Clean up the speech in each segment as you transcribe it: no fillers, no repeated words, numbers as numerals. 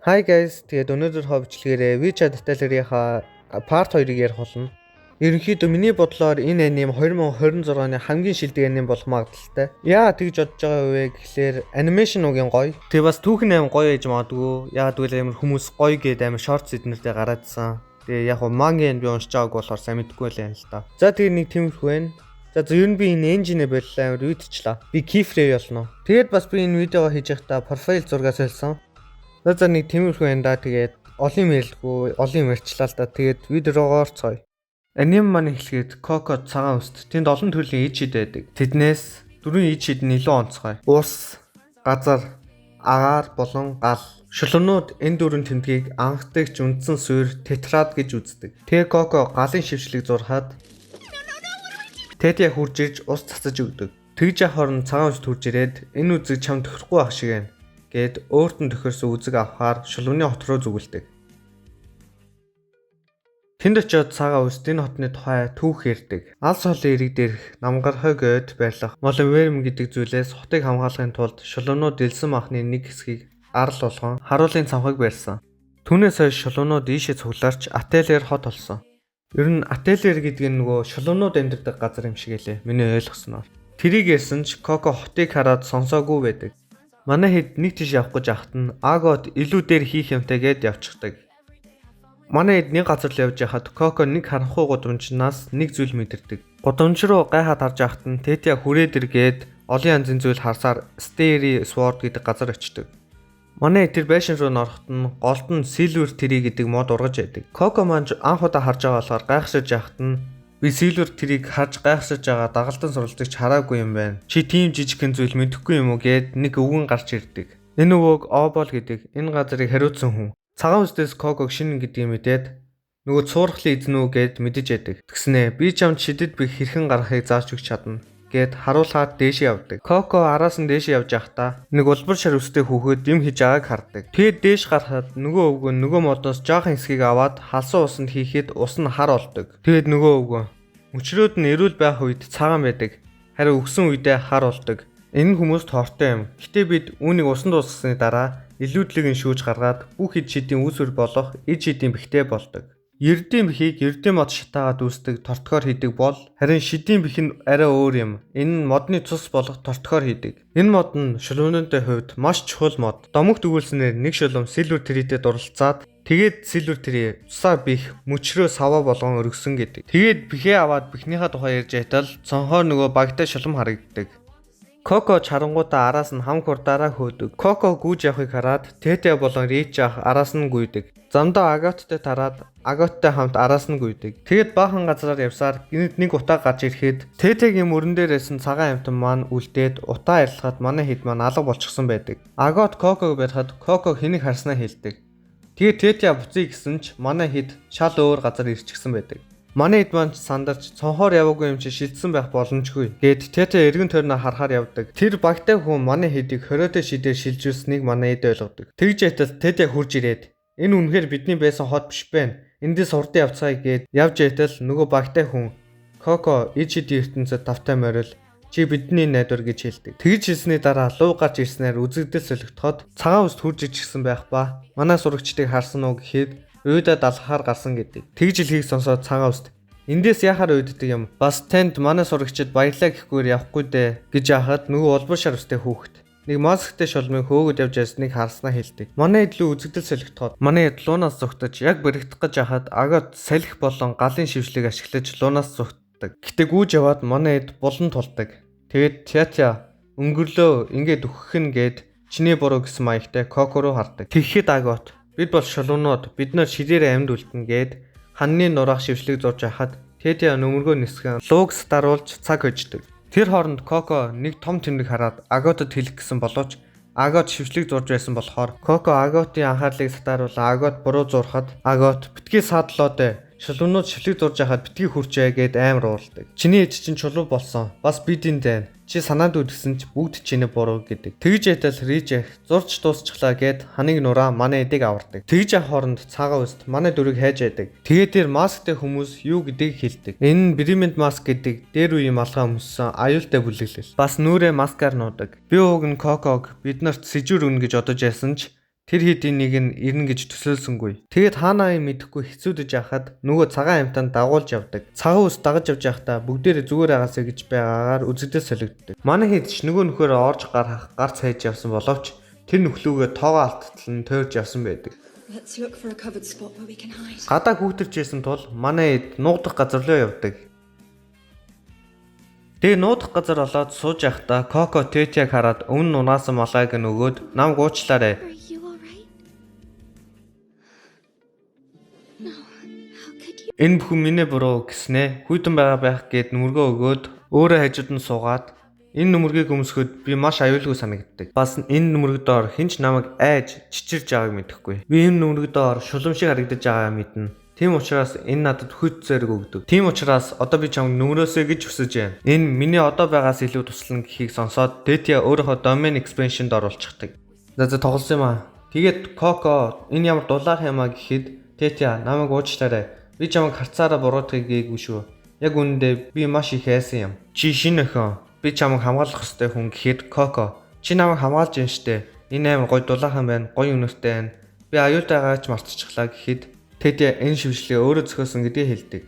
Hi guys, тэгээд өнөөдөр хоо бичлэгээрээ Witch Hat Atelier-ийнхаа part 2-ыг ярих болно. Ерөнхийдөө миний бодлоор энэ аним 2026 оны хамгийн шилдэг аним болох магадлалтай. Яа тэгж бодож байгаа вэ гэхлээр animation угийн гоё. Тэгээ бас түүхэн аим гоё ээж магадгүй. Яагаад гэвэл амар хүмүүс гоё гээд амар short эднэртэй гараадсан. Тэгээ яг хуу мангийн би уншиж байгааг болохоор сайн мэдэхгүй л юм л та. За, тэгээ нэг тиймэрхүү байна. За за, ер нь би энэ engine-ээ боллоо, амар үйдчихлээ. Би keyframe болно. Тэгээд бас би энэ видеого хийж байхдаа профайл зураг солисон. За за, нэг тиймэрхүү байна да. Тэгээд олон юм ярилгүй, олон юм ярьчлаа л да. Тэгээд видео руугаа орцгоё. Аним маань эхлэхэд Коко цагаан үст. Тэнд олон төрлийн ид шид байдаг. Тэднээс дөрвөн ид шид нь илүү онцгой. Ус, газар, агаар болон гал. Шулуунууд энэ дөрвөн тэмдгийг анхдагч үндсэн суурь тетрад гэж үздэг. Тэгээ Коко галын шившлэг зурхад Тетя хурж ирж ус цацаж өгдөг. Тэгж явах хооронд цагаан үст хурж ирээд энэ үзэг чам тохирохгүй ах шиг байна гээд өөрт нь тохирсон үзэг авахаар шулууны хот руу зүгэлдэг. Тэнд очиод цагаан үст энэ хотны тухай түүх ярьдаг. Алс холын ирэг дээрх намгар хойг ойд байрлах Молон Верм гэдэг зүйлээс хотыг хамгаалахын тулд шулуунууд элсэн махны нэг хэсгийг арал болгон харуулын цамхаг барьсан. Түүнээс хойш шулуунууд ийшээ цугларч Ателиер хот болсон. Ер нь Ателиер гэдэг нь нөгөө шулуунууд амьдардаг газар юм шиг элэ. Миний ойлгосноор. Тэрийг ярьсан ч Коко хотыг хараад сонсоогүй байдаг. Манай хэд нэг тийш явах гэж ахад нь Агот илүү дээр хийх юмтай гээд явчихдаг. Манай хэд нэг газар л явж байхад Коко нэг харанхуй гудамжнаас нэг зүйл мэдэрдэг. Гудамж руу гайхаад харж байхад нь Тетя хүрээд иргээд олон янзын зүйл харсаар Starry Sword гэдэг газар очдог. Манай тэр байшин руу нороход нь голд нь Silver Tree гэдэг мод ургаж байдаг. Коко маань анх удаа харж байгаа болохоор гайхшиж яхад нь би Silver Tree-г харж гайхшиж байгаа дагалдан суралцагч хараагүй юм байна. Чи тийм жижигхэн зүйл мэдэхгүй юм уу гэд нэг өвгөн гарч ирдэг. Энэ өвөг Обол гэдэг энэ газрыг хариуцсан хүн. Цагаан үстээс Коког шинэ гэдгийг мэдээд нөгөө цуурхлын эзэн үү гэд мэдэж яадаг. Тэгснэ би чамд шидэд би хэрхэн гаргахыг зааж өгч чадна гэд харуулхаар дээшээ явдаг. Коко араас нь дээшээ явж байхдаа нэг улбар шар үстэй хүүхэд юм хийж байгааг хардаг. Тэгээд дээш гарахад нөгөө өвгөн нөгөө модоос жоохон хэсгийг аваад халсан усанд хийхэд ус нь хар болдог. Тэгээд нөгөө өвгөн мөчрөөд нь эрүүл байх үед цагаан байдаг. Харин өгсөн үедээ хар болдог. Энэ нь хүмүүст хортой юм. Гэтэ бид үүнийг усанд дуусгасны дараа илүүдлийг нь шүүж гаргаад бүх ид шидийн үүсвэр болох ид шидийн бэхтэй болдог. Ердийн бэхийг ердийн мод шатаагаад үүсдэг тортгоор хийдэг бол харин шидийн бэх нь арай өөр юм. Энэ нь модны цус болох тортгоор хийдэг. Энэ мод нь шулуунуудын хувьд маш чухал мод. Домогт өгүүлснээр нэг шулуун Silver Tree-тэй дурлалцаад тэгээд Silver Tree цусаа бэх мөчрөө саваа болгон өргөсөн гэдэг. Тэгээд бэхээ аваад бэхнийхээ тухай ярьж байтал цонхоор нөгөө багтай шулам харагддаг. Коко чарангуудаа араас нь хам хурдаараа хөөдөг. Коко гүйж явахыг хараад Тетя болон Рич ах араас нь гүйдэг. Замдаа Аготтой тараад Аготтой хамт араас нь гүйдэг. Тэгээд баахан газраар явсаар гинэт нэг утаа гарч ирэхэд Тетягийн мөрөн дээрээс нь цагаан амьтан маань үлдээд утаа арилгахад манай хэд маань алга болчихсон байдаг. Агот Коког барихад Коко хэнийг харснаа хэлдэг. Тэгээд Тетя буцъя гэсэн ч манай хэд шал өөр газар ирчихсэн байдаг. Манай хэд маань ч сандарч цонхоор яваагүй юм чи шилжсэн байх боломжгүй. Гээд Тетя эргэн тойрноо харахаар явдаг. Тэр багтай хүн манай хэдийг хориотой шидээр шилжүүлснийг манай хэд ойлгодог. Тэгж байтал Тетя хурж ирээд энэ үнэхээр бидний байсан хот биш байна. Эндээс хурдан явцгаая гээд явж байтал нөгөө багтай хүн Коко ид шидийн ертөнцөд тавтай морил чи бидний найдвар гэж хэлдэг. Тэгж хэлсний дараа луу гарч ирснээр үзэгдэл солигдоход цагаан үст хурж ичгсэн байх ба манай сурагчдыг харсан уу гэхэд уйдаад алхахаар гарсан гэдэг. Тэгж хэлхийг сонсоод цагаан үст эндээс яхаар уйддаг юм. Бас танд манай сурагчид баярлаа гэхгүйгээр явахгүй дээ гэж яхад нөгөө улбар шар үстэй хүүхэд нэг масктай шулмыг хөөгд явж байсныг харснаа хэлдэг. Манай эдлүү үзэгдэл солигдоход манай эд луунаас зүгтаж яг баригдах гэж яхад Агот салхи болон галын шившлийг ашиглаж луунаас зүгтдэг. Гэтэ гүйж яваад манай эд булан тулдаг. Тэгээд Тятя өнгөрлөө ингээд өөхөх нь гээд чиний буруу гэсэн маягтай Коко руу хардаг. Тэгэхэд Агот бид бол шулуунууд, бид нар шидээрээ амьд үлдэнэ гээд ханны нураах шившлийг зурж байхад Тетя нөмөргөө нисгэн лууг сатааруулж цаг хождог. Тэр хооронд Коко нэг том тэмдэг хараад Аготод хэлэх гэсэн боловч Агот шившлийг зурж байсан болохоор Коко Аготын анхаарлыг сатааруулан Агот буруу зурхад Агот битгий саадлоо дээ. Шулуунууд шившлийг зурж байхад битгий хүрчээ гээд амар уурладаг. Чиний ээж чинь чулуу болсон. Бас бидийн дайн. Чи санаанд үдгсэн ч бүгд чиний буруу гэдэг. Тэгж ятал Рич ах зурж дуусчихлаа гэд ханыг нураа манай эдийг авардаг. Тэгж явах хооронд цагаан үст манай дүрийг хайж яадаг. Тэгээд тэр масктай хүмүүс юу гэдгийг хэлдэг. Энэ нь Бремент маск гэдэг дээр үеийн малгай өмссөн аюултай бүлэглэл. Бас нүрээ маскаар нуудаг. Би уг нь Коког бид нарт сэжүүр өгнө гэж бодож байсан ч Тэр хэдийн нэг нь ирнэ гэж төсөөлсөнгүй. Тэгээд хаанаа юм мэдэхгүй хэцүүдэж яхад нөгөө цагаан амьтанд дагуулж явдаг. Цагаан үс дагаж явж байхдаа бүгдээрээ зүгээр агаасаа гэж байгаагаар үзэгдэл солигддог. Манай хэд ч нөгөө нөхөрөө орж гарах гарц хайж явсан боловч тэр нөхлөөгөө тоогоо алттал нь тойрж явсан байдаг. Let's look for a covered spot where we can hide. Гадаа хүүтэрч исэн тул манай эд нуугдах газар руу явдаг. Тэгээ нуудах газар олоод сууж байхдаа Коко Тетяг хараад өмнө нь унаасан малгайг нь өгөөд намайг уучлаарай. Are you all right? No. How could you? Энэ бүхэн миний буруу гэснээ хүйтэн байгаа байх гээд нүмергээ өгөөд өөрөө хажууд нь суугаад энэ нүмергийг өмсөхөд би маш аюулгүй санагддаг. Бас энэ нүмерэг доор хэн ч намайг айж чичирж байгааг мэдэхгүй. Би энэ нүмерэг доор шулам шиг харагдаж байгааг мэднэ. Тийм учраас энэ надад хүч зэрэг өгдөг. Тийм учраас одоо би чамд нүмрөөсэй гэж хүсэж байна. Энэ миний одоо байгаас илүү туслана гэхийг сонсоод Тетя өөрийнхөө domain expansion-д оруулчихдаг. За за тоглосон юм аа. Тэгээд Коко энэ ямар дулаах юм аа гэхэд Тетя намайг уучлаарай. Би чамайг харцаараа буруутгахыг гээгүй шүү. Яг үнэндээ би маш их айсан юм. Чи шинэ охин. Би чамайг хамгаалах ёстой хүн гэхэд Коко чи намайг хамгаалж байна штэ. Энэ амар гоё дулаахан байна. Гоё үнэртэй байна. Би аюултайгаа ч мартчихлаа гэхэд Тетя энэ шившлэгээ өөрөө зохиосон гэдгийг хэлдэг.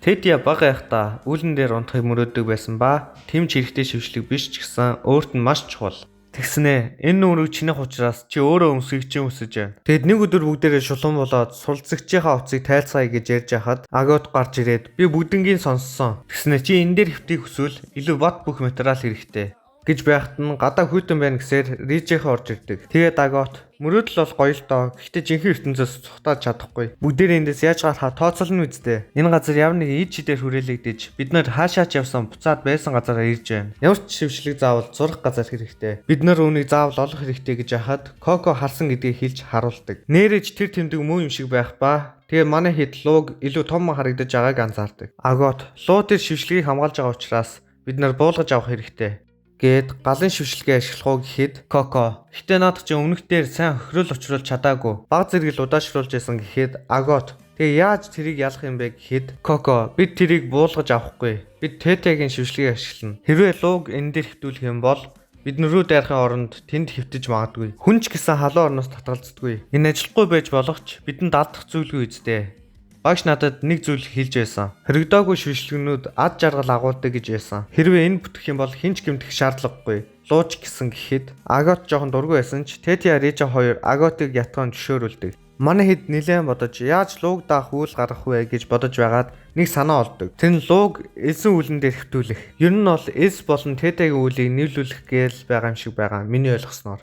Тетя бага байхдаа үүлэн дээр унтахыг мөрөөддөг байсан ба тийм ч хэрэгтэй шившлэг биш ч гэсэн өөрт нь маш чухал. Тэгснэ энэ нүрийг чинийх учраас чи өөрөө өмсөхийг чинь хүсэж байна. Тэгэд нэг өдөр бүгдээрээ шулуун болоод суралцагчийнхаа хувцсыг тайлцгаая гэж ярьж байхад Агот гарч ирээд би бүгднгийн сонссон. Тэгснэ чи энэ дээр хэвтгийг хүсвэл илүү бат бөх материал хэрэгтэй гэж байхад нь гадаа хүйтэн байна гэсээр Рижэхэ орж ирдэг. Тэгээд Агот мөрөөдөл бол гоё л доо. Гэхдээ жинхэнэ ертөнцөөс цухтаад чадахгүй. Бүгдээр эндээс яаж гарахаа тооцоолно үсттэй. Энэ газар ямар нэг ид чидээр хүрээлэгдэж бид нар хаашаа ч явсан буцаад байсан газараа ирж байна. Ямар ч шившлэг заавал зурах газар хэрэгтэй. Бид нар үүнийг заавал олох хэрэгтэй гэж яхад Коко харсан гэдгийг хэлж харуулдаг. Нээрэж тэр тэмдэг муу юм шиг байх ба. Тэгээ манай хэд лууг илүү том харагдаж байгааг анзаардаг. Агот луу тэр шившлэгийг хамгаалж байгаа учраас бид нар буулгаж авах хэрэгтэй гээд галын шившлэгээ ашиглах уу гэхэд Коко гэтээ наадах чинь өмнөх дээр сайн хохирол учруулж чадаагүй. Баг зэрэг л удаашруулж байсан гэхэд Агот тэгээ яаж тэрийг ялах юм бэ гэхэд Коко бид тэрийг буулгаж авахгүй. Бид Тетягийн шившлэгийг ашиглана. Хэрвээ лууг энэ дээр хэвтүүлэх юм бол бид нөрөө дайрахын оронд тэнд хэвтэж магадгүй. Хүн ч гэсэн халуун орноос татгалздаггүй. Энэ ажиллахгүй байж болох ч бидэнд алдах зүйлгүй үсттэй. Багш надад нэг зүйл хэлж байсан. Хоригдоогүй шившлэгнүүд ад жаргал агуулдаг гэж байсан. Хэрвээ энэ бүтэх юм бол хэн ч гэмтэх шаардлагагүй. Лууч гэсэн гэхэд Агот жоохон дургүй байсан ч Тетя Рижа хоёр Аготыг ятгаан зөвшөөрүүлдэг. Манай хэд нилээн бодож яаж лууг даах үйл гаргах вэ гэж бодож байгаад нэг санаа олдог. Тэр нь лууг элсэн үүлэн дээр хэвтүүлэх. Ер нь бол элс болон Тетягийн үүлийг нийлүүлэх гээл байгаа юм шиг байгаа. Миний ойлгосноор.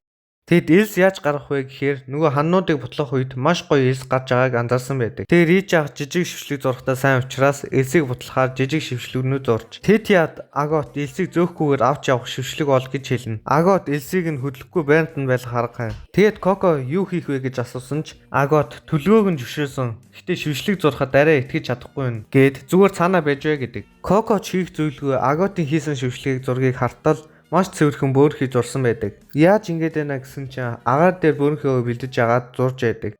Тэгэд элс яаж гарах вэ гэхээр нөгөө ханнуудыг бутлах үед маш гоё элс гарч байгааг анзаарсан байдаг. Тэгээ Рижа жижиг шившлэг зурхтаа сайн учраас элсийг бутлахаар жижиг шившлэгнүүд зурж. Тетяд Агот элсийг зөөхгүйгээр авч явах шившлэг ол гэж хэлнэ. Агот элсийг нь хөдлөхгүй байранд нь байх арга юм. Тэгээд Коко юу хийх вэ гэж асуусан ч Агот төлгөөг нь зөвшөөрсөн. Гэтэ шившлэг зурхад арай итгэж чадахгүй юм гээд зүгээр цаанаа байж вэ гэдэг. Коко ч хийх зүйлгүй Аготын хийсэн шившлэгийг зургийг хартал маш цэвэрхэн бөөрхий зурсан байдаг. Яаж ингэж байна гэсэн чинь агаар дээр бөөрхийгөө бэлдэж агаад зурж байдаг.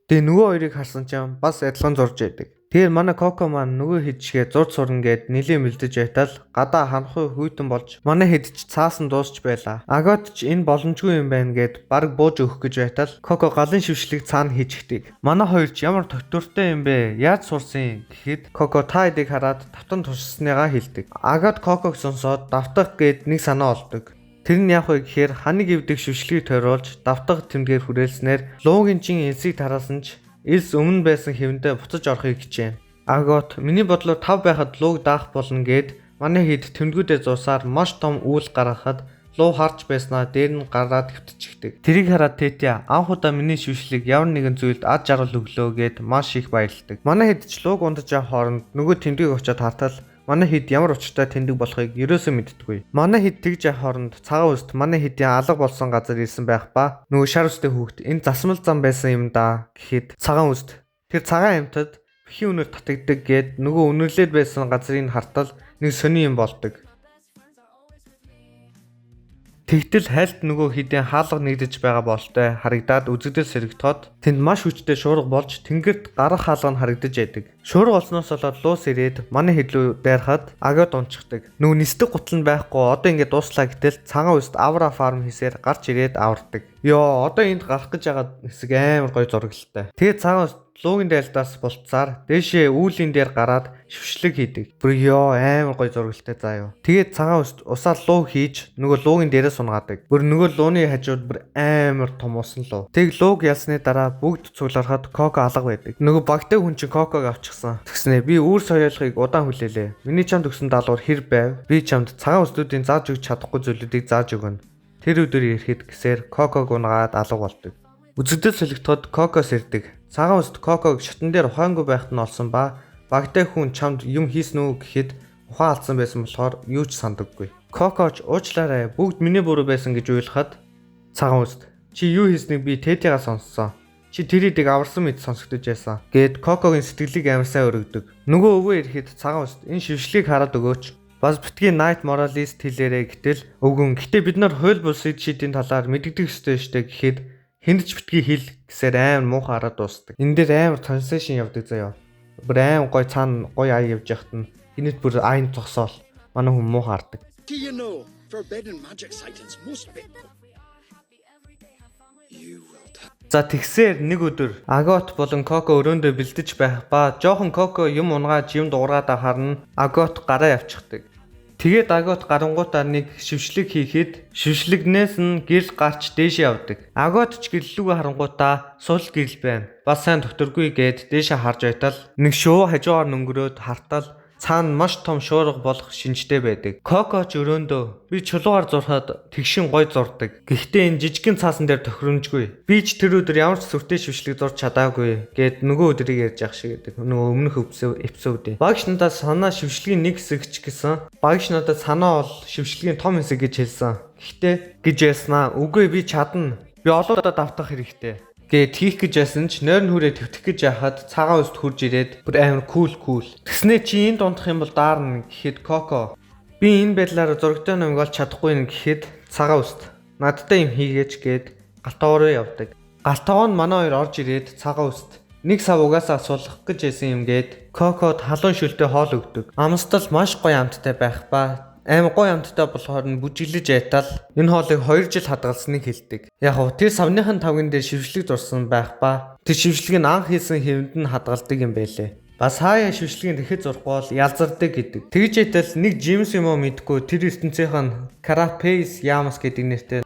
Тэгээ нөгөө хоёрыг харсан чинь бас адилхан зурж байдаг. Тэгэхээр манай Коко маань нөгөө хэд шигээ зурж сурна гэд нэлийн бэлдэж байтал гадаа ханхуй хүйтэн болж манай хэд ч цаасан дуусч байлаа. Агот ч энэ боломжгүй юм байна гэд бараг бууж өгөх гэж байтал Коко галын шившлэг цаана хийчихдэг. Манай хоёр ч ямар тогтвортой юм бэ? Яаж сурсан гэхэд Коко та хэдийг хараад тавтан туршсаныгаа хэлдэг. Агот Коког сонсоод давтах гэд нэг санаа олдог. Тэр нь яах вэ гэхээр ханыг эвдэх шившлэгийг тойруулж давтах тэмдгээр хүрээлснээр луугийн чин элсийг тараасан ч элс өмнө байсан хэвэндээ буцаж орохыг хичээнэ. Агот миний бодлоор 5 байхад лууг даах болно гэд манай хэд тэмдгүүдээ зуусаар маш том үүл гаргахад луу харж байснаа дээр нь гараад хэвтчихдэг. Тэрийг хараад Тетя анх удаа миний шившлэг ямар нэгэн зүйлд ад жаргал өглөө гэд маш их баярлдаг. Манай хэд ч лууг унтаж явах хооронд нөгөө тэмдгийг очиод хартал манай хэд ямар учиртай тэмдэг болохыг ерөөсөө мэддэггүй. Манай хэд тэгж явах хооронд цагаан үст манай хэдийн алга болсон газар ирсэн байх ба нөгөө шар үстэй хүүхэд энэ засмал зам байсан юм да гэхэд цагаан үст тэр цагаан амьтад бэхийн үнээр татагддаг гэд нөгөө үнэрлээд байсан газрыг хартал нэг сони юм болдог. Тэгтэл хальт нөгөө хэдийн хаалга нэгдэж байгаа болтой харагдаад үзэгдэл сэрэгтоод тэнд маш хүчтэй шуурга болж тэнгэрт гарах хаалга нь харагдаж байдаг. Шуурга олсноос болоод луус ирээд манай хэдлүү дайрахад агад унчихдаг. Нөгөө нисдэг гутал нь байхгүй одоо ингээд дууслаа гэтэл цагаан үст авра фарм хийсээр гарч ирээд авардаг. Йоо, одоо энд гарах гэж байгаа хэсэг амар гоё зураглалтай. Тэгээд цагаан үст луугийн дайлдаас булцаар дээшээ үүлийн дээр гараад шившлэг хийдэг. Бүр ёо амар гоё зураглалтай заа юу. Тэгээд цагаан үст усаа луу хийж нөгөө луугийн дээрээ сунгаад. Бүр нөгөө лууны хажууд бүр амар том усан луу. Тэг лууг ялсны дараа бүгд цуглархад Коко алга байдаг. Нөгөө багтай хүн чинь Коког авчихсан. Тэгснэ би үүр соёолохыг удаан хүлээлээ. Миний чамд өгсөн даалгавар хэр байв? Би чамд цагаан үстүүдийн зааж өгч чадахгүй зүйлүүдийг зааж өгнө. Тэр өдөр ирэхэд гэсээр Коког унгаад алга болдог. Үзэгдэл солигдоход Коко сэрдэг. Цагаан үст Коког шатан дээр ухаангүй байхад нь олсон ба багтай хүн чамд юм хийсэн үү гэхэд ухаан алдсан байсан болохоор юу ч сандаггүй. Кокоч уучлаарай, бүгд миний буруу байсан гэж уйлахад цагаан үст чи юу хийснийг би Тэтигаа сонссон. Чи тэр эдэг аварсан мэт сонсогдож байсан гэд Кокогийн сэтгэлийг амар сайн өргөдөг. Нөгөө өвөө ирэхэд цагаан үст энэ шившлийг хараад өгөөч. Бас битгий Night Moralist хэлээрэй гэтэл өвгөн гэтээ бид нар хууль бусад шийдийн талаар мэдэгдэх ёстой штэ гэхэд хүнд ч битгий хэл гэсээр амар муухай хараад дуусдаг. Энэ дээр амар transition явдаг заяа. Бүр амар гоё цаана гоё ая явж яхад нь гинэт бүр айн зогсоол. Манай хүн муухай хардаг. Do you know forbidden magic sightings must be? You will tell. За тэгсээр нэг өдөр Агот болон Коко өрөөндөө бэлдэж байх ба жоохон Коко юм унгааж юм дуурайд харна Агот гараа явчихдаг. Тэгээд Агот гарангуутаа нэг шившлэг хийхэд шившлэгнээс нь гэрэл гарч дээшээ явдаг. Агот ч гэрлүүгээ харангуутаа сул гэрэл байна. Бас сайн докторгүй гээд дээшээ харж байтал нэг шувуу хажуугаар нөнгөрөөд хартал цаана маш том шуурга болох шинжтэй байдаг. Коко ч өрөөндөө би чулуугаар зурхад тэгшин гой зурдаг. Гэхдээ энэ жижигхэн цаасан дээр тохиромжгүй. Би ч тэр өдөр ямар ч сүртэй шившлэг зурж чадаагүй гэд нөгөө өдрийг ярьж явах шиг гэдэг. Нөгөө өмнөх эпизодын. Багш надад санаа шившлэгийн нэг хэсэг ч гэсэн багш надад санаа бол шившлэгийн том хэсэг гэж хэлсэн. Гэхдээ гэж яснаа. Үгүй би чадна. Би олон удаа давтах хэрэгтэй гээд хийх гэж ясан ч нойрон хүрээ твтэх гэж яхад цагаан үст хурж ирээд бүр амар cool cool. Тэгснэ чи энд унтах юм бол даарна гэхэд Коко би энэ байдлаараа зурагтай номыг олж чадахгүй нэ гэхэд цагаан үст надтай юм хийгээч гээд галтаа руу явдаг. Галтаа нь манай хоёр орж ирээд цагаан үст нэг сав угаасаа сулгах гэж ясан юм гээд Кокод халуун шүлтэй хоол өгдөг. Амстал маш гоё амттай байх ба амар гоё амттай болохоор нь бүжиглэж айтал энэ хоолыг 2 жил хадгалсныг хэлдэг. Яг уу тэр савныхын тавган дээр шившлэг зурсан байх ба тэр шившлэг нь анх хийсэн хэвэнд нь хадгалдаг юм байлээ. Бас хаяа шившлэгийн тэгэхэд зурхгүй бол ялзардаг гэдэг. Тэгж айтал нэг Джеймс юм уу мэдгүй тэр ертөнцийнх нь Carapace Yamas гэдэг нэртэй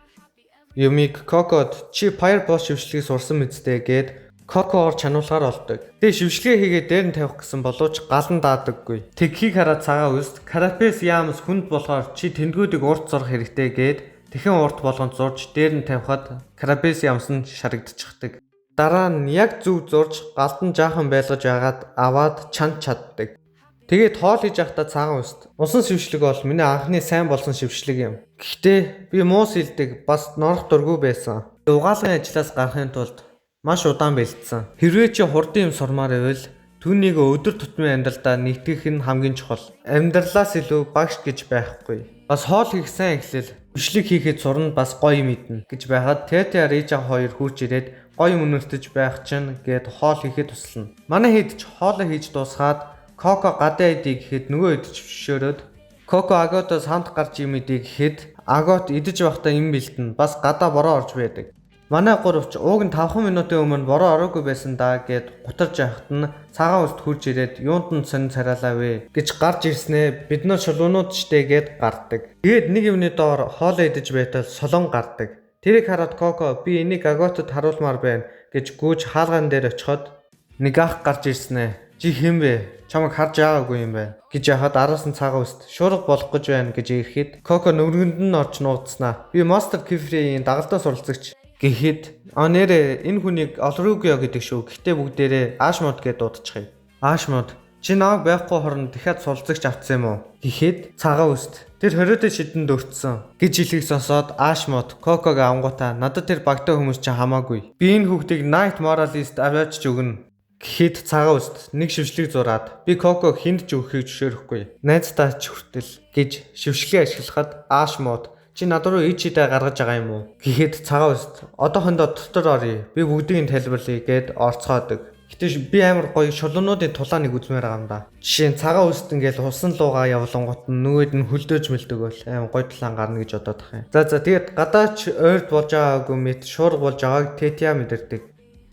юмыг Кокод чи Fireball шившлэгийг сурсан мэдтэй гээд Кокоор чануулахаар болдог. Тэгээ шившлэгээ хийгээд дээр нь тавих гэсэн боловч гал нь даадаггүй. Тэгхийг хараад цагаан үст Carapace Yamas хүнд болохоор чи тэндгүүдийг урт зурх хэрэгтэй гээд тэхэн урт болгонд зурж дээр нь тавихад Carapace Yamas нь шарагдчихдаг. Дараа нь яг зөв зурж галд нь жаахан байлгаж байгаад аваад чанд чаддаг. Тэгээд хоол хийж байхдаа цагаан үст усан шившлэг бол миний анхны сайн болсон шившлэг юм. Гэхдээ би муу сэлдэг бас норох дургүй байсан. Угаалгын ажлаас гарахын тулд маш удаан бэлдсэн. Хэрвээ чи хурдан юм сурмаар байвал түүнийг өдөр тутмын амьдралдаа нэгтгэх нь хамгийн чухал. Амьдралаас илүү багш гэж байхгүй. Бас хоол хийх сайн эхлэл, бичлэг хийхэд сурна бас гоё юм идэнэ гэж байхад Тэти Арижа хоёр хурж ирээд гоё юм өнөртөж байх чинь гэд хоол хийхэд туслана. Манай хэд ч хоолоо хийж дуусгаад Коко гадаа идэ гэхэд нөгөө хэд ч зөвшөөрөөд Коко Аготоос хамт гарч юм идэ гэхэд Агот идэж байхдаа юм бэлдэнэ. Бас гадаа бороо орж байдаг. Манай гуравч ууг нь 5 минутын өмнө бороо ороогүй байсан даа гэд гутарч байхад нь цагаан үст хурж ирээд юунд нь сонин царайлаа вэ гэж гарч ирснээ бид нар шулуунууд штэ гэд гардаг. Тэгээд нэг юмны доор хоолоо идэж байтал солон гардаг. Тэрийг хараад Коко би энийг Аготод харуулмаар байна гэж гүйж хаалган дээр очиход нэг ах гарч ирснээ. Чи хэн бэ? Чамайг харж байгаагүй юм байна гэж яхад араас нь цагаан үст шуурга болох гэж байна гэж ирэхэд Коко нүргэнд нь орж нуугдснаа. Би Мастер Кифрийн дагалдаа суралцагч гэхэд а нэрээ энэ хүнийг Олругио гэдэг шүү. Гэхдээ бүгдээрээ Ашмод гэдээ дуудчихъя. Ашмод чи намайг байхгүй хорон дахиад суралцагч авцсан юм уу? Гэхэд цагаан үст тэр 20-д шидэнд өртсөн гэж хэлхийг сонсоод Ашмод Коког авангуудаа надад тэр багтаа хүмүүс чинь хамаагүй. Би энэ хүүхдийг Night Moralist аваач ч өгнө. Гэхэд цагаан үст нэг шившлэг зураад би Коког хүнд ч өгөхийг зөвшөөрөхгүй. Найздаа ч хүртэл гэж шившлэгээ ашиглахад Ашмод чи над руу ич идэ гаргаж байгаа юм уу? Гэхэд цагаан үст одоохондоо дотор оръё. Би бүгдийг нь тайлбарлая гэд орцгоодог. Гэтэ би амар гоё шулуунуудын тулааныг үзмээр байгаа юм да. Жишээ нь цагаан үст ингээл усан луугаа явлангууд нь нөгөөд нь хөлдөөж мэлдэг бол амар гоё тулаан гарна гэж бодоод тах юм. За тэгээд гадаач ойрд болж байгаагүй мэт шуурга болж байгааг Тетя мэдэрдэг.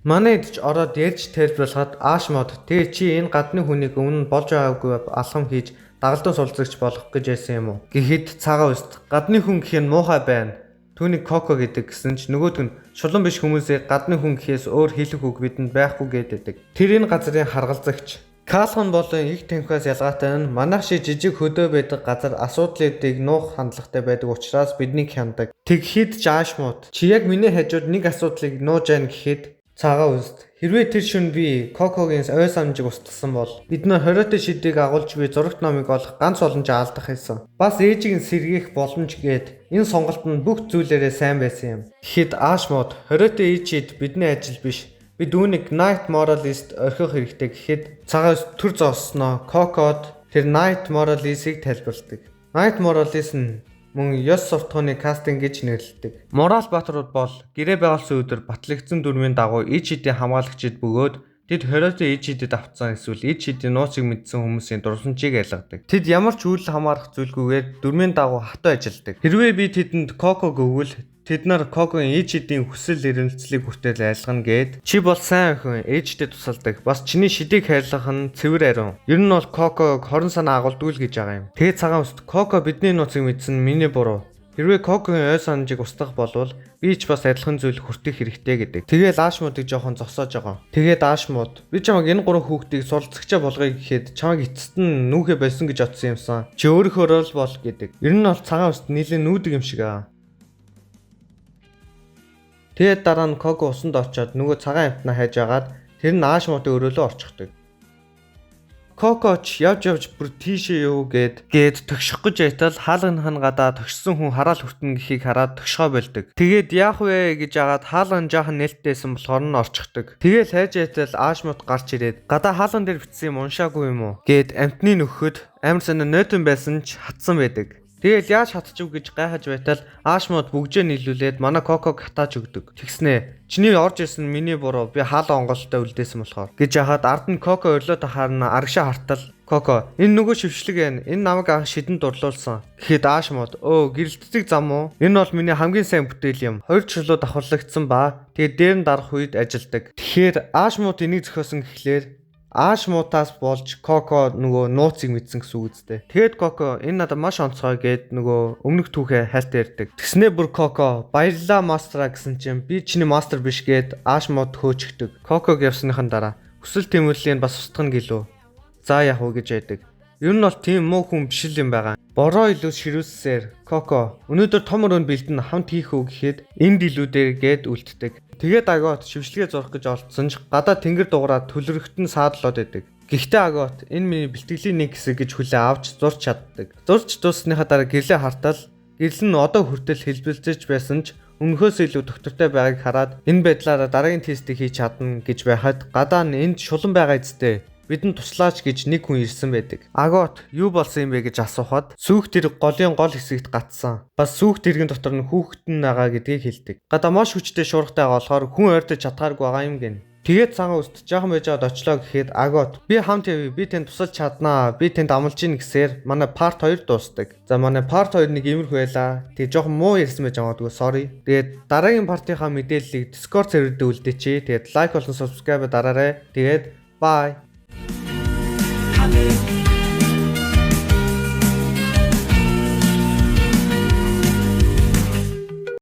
Манай эд ч ороод ярьж тайлбарлахад Аашмод тэгээ чи энэ гадны хүнийг өмнө нь болж байгаагүй алхам хийж дагалдан суулцагч болох гэж байсан юм уу? Гэхэд цагаан үст гадны хүн гэх нь муухай байна. Түүнийг Коко гэдэг гэсэн ч нөгөөдг нь шулуун биш хүмүүсийг гадны хүн гэхээс өөр хэлэх үг бидэнд байхгүй гэдэг. Тэр энэ газрын харгалзагч. Калхан болон их тамхиас ялгаатай нь манайх шиг жижиг хөдөө байдаг газар асуудлуудыг нуух хандлагатай байдаг учраас биднийг хяндаг. Тэгэхэд ч Аашмууд чи яг миний хажууд нэг асуудлыг нууж яана гэхэд цагаан үст хэрвээ тэр шөнө би Кокогийн ой санамжийг устгасан бол бид нар 20-т шидийг агуулж буй зурагт номыг олох ганц боломж алдах байсан. Бас ээжийг нь сэргээх боломж гээд энэ сонголт нь бүх зүйлээрээ сайн байсан юм. Тэгэхэд Аашмууд 20-т ээжид бидний ажил биш. Бид үүнийг Night Moralist орхих хэрэгтэй гэхэд цагаан үст төр зоосноо Кокод тэр Night Moralist-ыг тайлбарладаг. Night Moralist нь мөн ёс суртахууны кастинг гэж нэрлэдэг. Морал баатрууд бол гэрээ байгуулсан өдөр батлагдсан дүрмийн дагуу ич хэдийн хамгаалагчид бөгөөд тэд 20-т ич хэдэд автсан эсвэл ич хэдийн нууцыг мэдсэн хүмүүсийн дурсамжийг айлгадаг. Тэд ямар ч үйл хамаарах зүйлгүйгээр дүрмийн дагуу хатуу ажилладаг. Хэрвээ би тэдэнд Коко гэвэл тэд нар Кокогийн ич хэдийн хүсэл эрмэлзлийг хүртэл айлгана гээд чи бол сайн охин ээжтэй тусалдаг. Бас чиний шидийг хайрлах нь цэвэр ариун. Ер нь бол Коког 20 санаа агуулдаг л гэж байгаа юм. Тэгээд цагаан үст Коко бидний нууцыг мэдсэн нь миний буруу. Хэрвээ Кокогийн ой санамжийг устгах болвол би ч бас адилхан зүйл хүртэх хэрэгтэй гэдэг. Тэгээл Аашмуудыг жоохон зогсоож байгаа. Тэгээд Аашмууд би чамайг энэ гурван хүүхдийг суралцагчаа болгоё гэхэд чамайг эцэст нь нүүхэ болсон гэж бодсон юмсан. Чи өөрийнхөөрөө л бол гэдэг. Ер нь бол цагаан үст нийлэн нүүдэг юм шиг аа. Тэгээд дараа нь Коко усанд очиод нөгөө цагаан амьтнаа хайж агаад тэр нь Аашмуудын өрөөлөө орчихдог. Коко ч явж явж бүр тийшээ юу гээд тогших гэж байтал хаалганых нь гадаа тогшсон хүн хараал хүртэн гэхийг хараад тогшгоо болдог. Тэгээд яах вэ гэж агаад хаалган жаахан нээлттэйсэн болохоор нь орчихдог. Тэгээл хайж байтал Аашмууд гарч ирээд гадаа хаалган дээр бичсэн юм уншаагүй юм уу гээд амьтны нөхөд амар сонио нойтон байсан ч хатсан байдаг. Тэгээл яаж хатчих гэж гайхаж байтал Аашмууд бүгжээ нийлүүлээд манай Коког хатааж өгдөг. Тэгснэ чиний орж ирсэн миний буруу би хаалга онголтой үлдээсэн болохоор гэж яхад ард нь Коко өрлөө тахаар нь арагшаа хартал Коко энэ нөгөө шившлэг байна. Энэ намайг анх шидэнд дурлуулсан. Гэхэд Аашмууд өө гэрэлтдэг зам уу? Энэ бол миний хамгийн сайн бүтээл юм. 2 чулуу давхарлагдсан ба тэгээд дээр нь дарах үед ажилдаг. Тэгэхээр Аашмууд энийг зохиосон гэхлээр Аашмуудаас болж Коко нөгөө нууцыг мэдсэн гэсэн үг үстэй. Тэгээд Коко энэ надад маш онцгой гээд нөгөө өмнөх түүхээ хайлтаа ярьдаг. Тэгснээ бүр Коко баярлалаа мастера гэсэн чинь би чиний мастер биш гээд Аашмууд хөөчихдөг. Коког явсныхан дараа хүсэл тэмүүллийг бас устгах нь гэлүү. За яах вэ гэж байдаг. Ер нь бол тийм муу хүн биш л юм байгаа. Бороо илүү ширүүссээр Коко өнөөдөр том өрөөнд бэлдэн хамт хийх үү гэхэд энд илүүдээр гээд үлддэг. Тэгээд Агот шившлэгээ зурах гэж олдсон ч гадаа тэнгэр дугаараа төлөрөгтөн саадлаад байдаг. Гэхдээ Агот энэ миний бэлтгэлийн нэг хэсэг гэж хүлээ авч зурч чаддаг. Зурч дууссныхаа дараа гэрлээ хартал гэрэл нь одоо хүртэл хэлбэлзэж байсан ч өмнөхөөс илүү доктортой байгааг хараад энэ байдлаараа дараагийн тестийг хийж чадна гэж байхад гадаа нь энд шулан байгаа эцтэй бидэнд туслаач гэж нэг хүн ирсэн байдаг. Агот юу болсон юм бэ гэж асуухад сүүх тэрэг голын гол хэсэгт гатсан. Бас сүүх тэрэгэн дотор нь хүүхэд нь байгаа гэдгийг хэлдэг. Гадаа маш хүчтэй шуургатай байгаа болохоор хүн ойртож чадхааргүй байгаа юм гин. Тэгээд цагаан үст жаахан байж байгаад очлоо гэхэд Агот би хамт явъя би танд тусалж чаднаа би танд амлаж гин гэсээр манай part 2 дуусдаг. За манай part 2 нэг иймэрхүү байлаа. Тэгээд жоохон муу ярьсан байж магадгүй sorry. Тэгээд дараагийн part-ийнхаа мэдээллийг Discord сервер дээр үлдээчихье. Тэгээд like болон subscribe дараарай. Тэгээд bye.